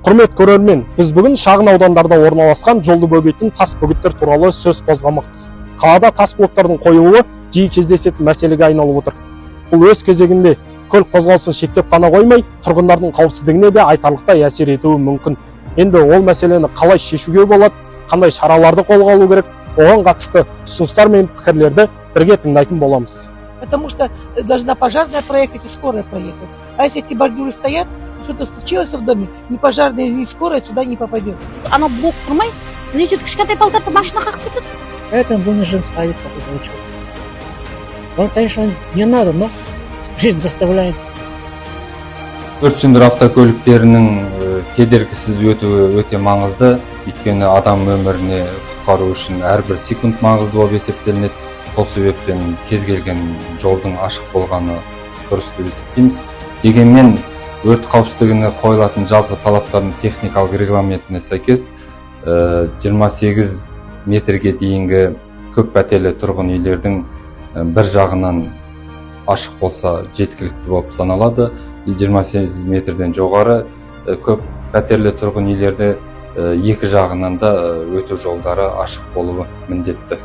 Құрметті көрермен, біз бүгін шағын аудандарда орналасқан жолды бөгейтін тас бөгеттер туралы сөз қозғамақпыз. Қалада тас блоктардың қойылуы жиі кездесетін мәселеге айналып отыр. Бұл өз кезегінде көлік қозғалысын шектеп қана қоймай, тұрғындардың қауіпсіздігіне де айтарлықтай әсер етуі мүмкін. Енді ол мәселені қалай шешуге болады, қандай шараларды қолға алу керек, оған қатысты ұсыныстар мен пікірлерді бірге тыңдайтын боламыз. Потому что должна пожарная проехать и скорая проехать. А если эти бордюры стоят, что-то случилось в доме, ни пожарная, ни скорая сюда не попадет. Анау блок тұрмай, мына жерде кішкентай балдарды машина қағып кетеді. Поэтому вынужден ставить такой блочок. Он, конечно, не надо, но жизнь заставляет. Өрт сөндіру автокөліктерінің кедергісіз өтуі өте маңызды, өйткені адам өміріне құтқару үшін әрбір секунд маңызды болып есептелінеді. Сол себептен кез келген жолдың ашық болғаны дұрыс деп есептейміз. Дегенмен өрт қауіпсіздігіне қойылатын жалпы талаптардың техникалық регламентіне сәйкес 28 метрге дейінгі көп пәтерлі тұрғын үйлердің бір жағынан ашық болса, жеткілікті болып саналады. 28 метрден жоғары көп пәтерлі тұрғын үйлерде екі жағынан да өту жолдары ашық болуы міндетті.